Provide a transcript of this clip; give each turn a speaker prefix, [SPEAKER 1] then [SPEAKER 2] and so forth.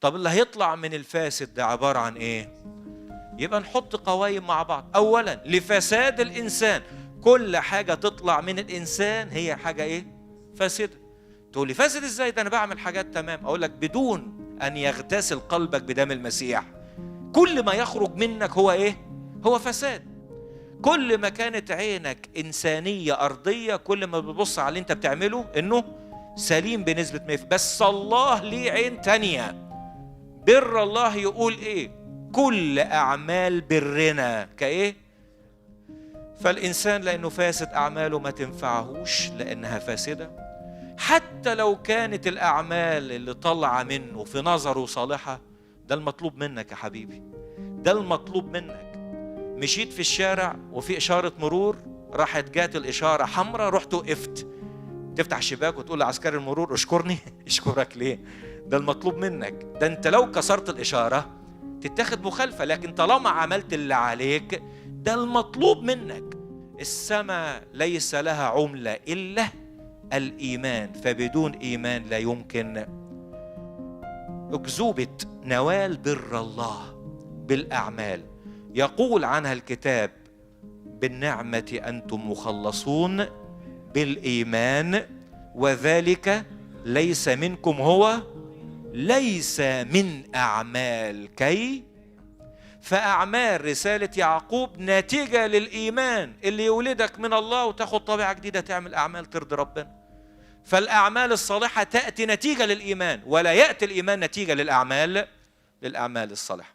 [SPEAKER 1] طب اللي هيطلع من الفاسد ده عبارة عن إيه؟ يبقى نحط قوايم مع بعض. أولا لفساد الإنسان، كل حاجة تطلع من الإنسان هي حاجة إيه؟ فاسدة. تقول لي فاسد إزاي؟ ده أنا بعمل حاجات تمام. أقول لك بدون أن يغتسل قلبك بدم المسيح، كل ما يخرج منك هو إيه؟ هو فساد. كل ما كانت عينك إنسانية أرضية، كل ما بتبص على اللي أنت بتعمله إنه سليم بنسبة 100%. بس الله ليه عين تانية. بر الله يقول إيه؟ كل أعمال برنا كإيه؟ فالإنسان لأنه فاسد أعماله ما تنفعهوش لأنها فاسدة، حتى لو كانت الأعمال اللي طالعة منه في نظره صالحة. ده المطلوب منك يا حبيبي، ده المطلوب منك. مشيت في الشارع وفي إشارة مرور، راحت جات الإشارة حمراء، رحت وقفت، تفتح الشباك وتقول لعسكري المرور اشكرني. اشكرك ليه؟ ده المطلوب منك. ده انت لو كسرت الإشارة تتاخد مخالفة، لكن طالما عملت اللي عليك ده المطلوب منك. السماء ليس لها عملة إلا الإيمان، فبدون إيمان لا يمكن. أكذوبة نوال بر الله بالأعمال يقول عنها الكتاب: بالنعمة أنتم مخلصون بالإيمان، وذلك ليس منكم، هو ليس من أعمال كي. فأعمال رسالة يعقوب نتيجة للإيمان اللي يولدك من الله وتاخد طبيعة جديدة، تعمل أعمال ترضي ربنا. فالأعمال الصالحة تأتي نتيجة للإيمان، ولا يأتي الإيمان نتيجة للأعمال الصالحة.